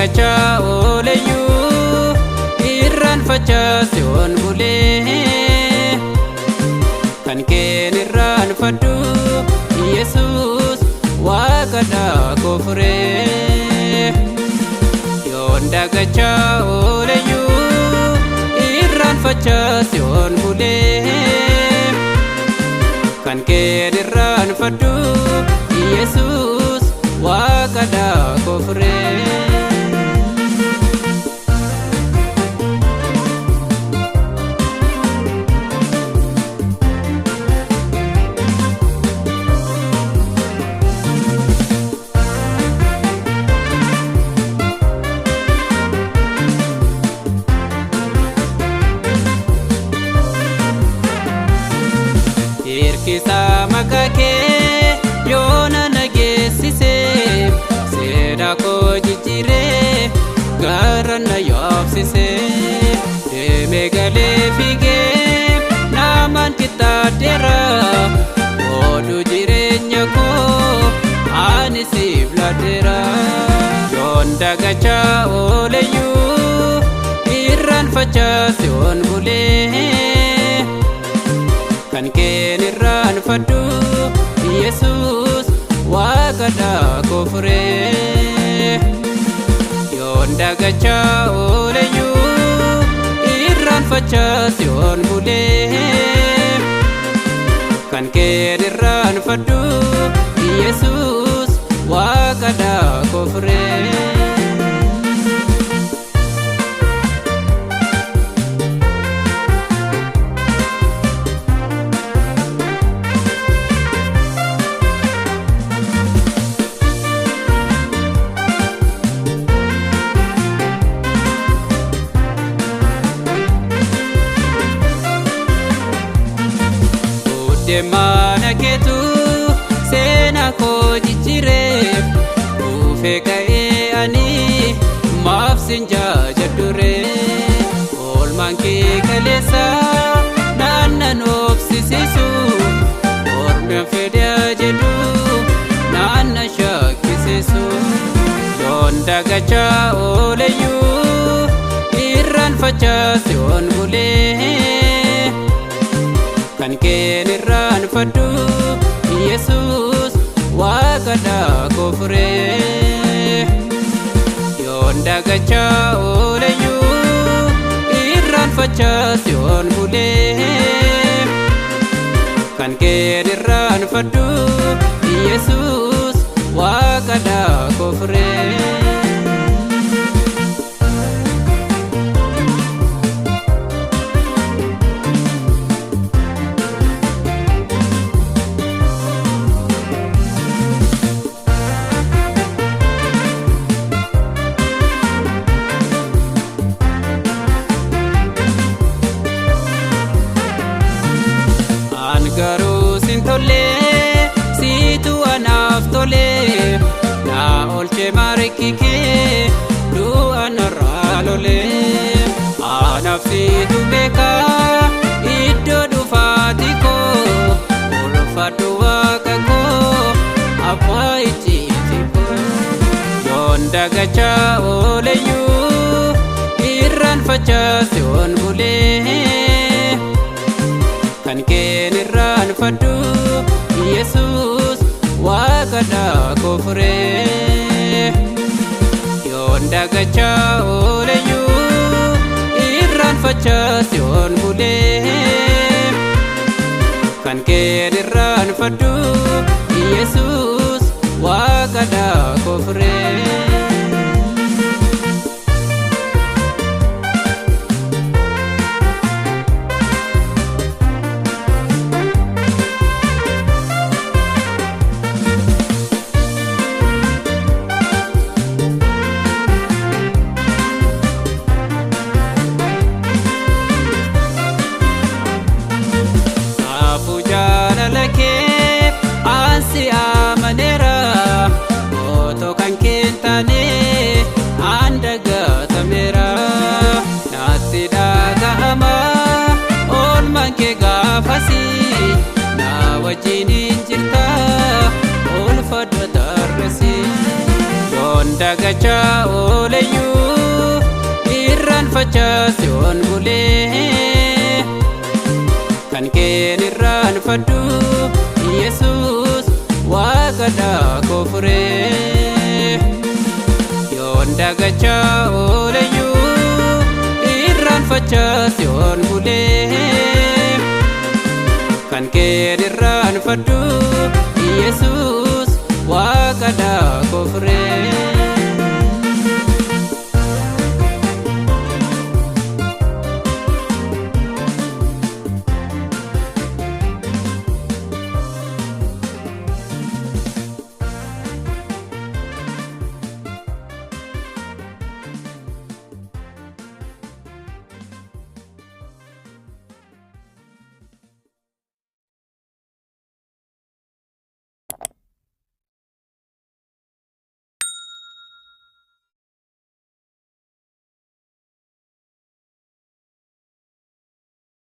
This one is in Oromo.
Dagachaa ooleyyuu irraanfachaa si'oon bulee kan keen irraanfadhu Yesuus waaqadha koo furee. Yoon dagachaa ooleyyuu irraanfachaa si'oon bulee kan keen irraanfadhu Yesuus waaqadha koo furee. Hirkisaa maqaa kee yoona na geessise seenaa koo jijjiiree gara na yaabsise deemee galee fiigee namaan qixxaateera ooluu jireenya koo ani siif laadheera. Yoon dagachaa ooleyyuu irraanfachaa si'oon bulee. Kan keen irraanfadhu Yesuus waaqadha koo furee. Yoon dagachaa ooleyyuu irraanfachaa si'oon bulee kan keen irraanfadhu Yesuus waaqadha koo furee. Deemana keetu seenaa koo jijjiireef buufee ka'ee ani maaf sin jaajadhure oolmaan kee kaleessa naannan obsisiisu ormiin fedhaa jedhu naannan shakkisiisu. Yoon dagachaa ooleyyuu irraanfachaa si'oon bulee. Kan keen irraanfadhu Yesuus waaqadha koo furee. Yoon dagachaa ooleyyuu irraanfachaa si'oon bulee kan keen irraanfadhu Yesuus waaqadha koo furee. An garuu sin tollee siitu anaaf tolee na oolche marki kee du'a narraa lolee anaaf siitu beekaa iddoo dhufaati koo ulfaadhu waaqa koo abbaa icciiti koo. Yoon dagachaa ooleyyuu irraanfachaa si'oon bulee. Kan keen irraanfadhu Yesuus waaqadha koo furee. Yoon dagachaa ooleyyuu irraanfachaa si'oon bulee kan keen irraanfadhu Yesuus waaqadha koo furee. Saafuu jaalala kee ansi amaneera otoo kan kee hin taane an dagatameera natti dhaga'ama oolmaan kee gaafasi na wajjin hin jirta ulfadhu tarresi. Yoon Dagachaa ooleyyuu irraanfachaa si'oon bulee kan keen irraanfadhu Yesuus Waaqadhaa koo furee. Yoon dagachaa ooleyyuu irraanfachaa si'oon bulee kan keen irraanfadhu Yesuus Waaqadhaa koo furee.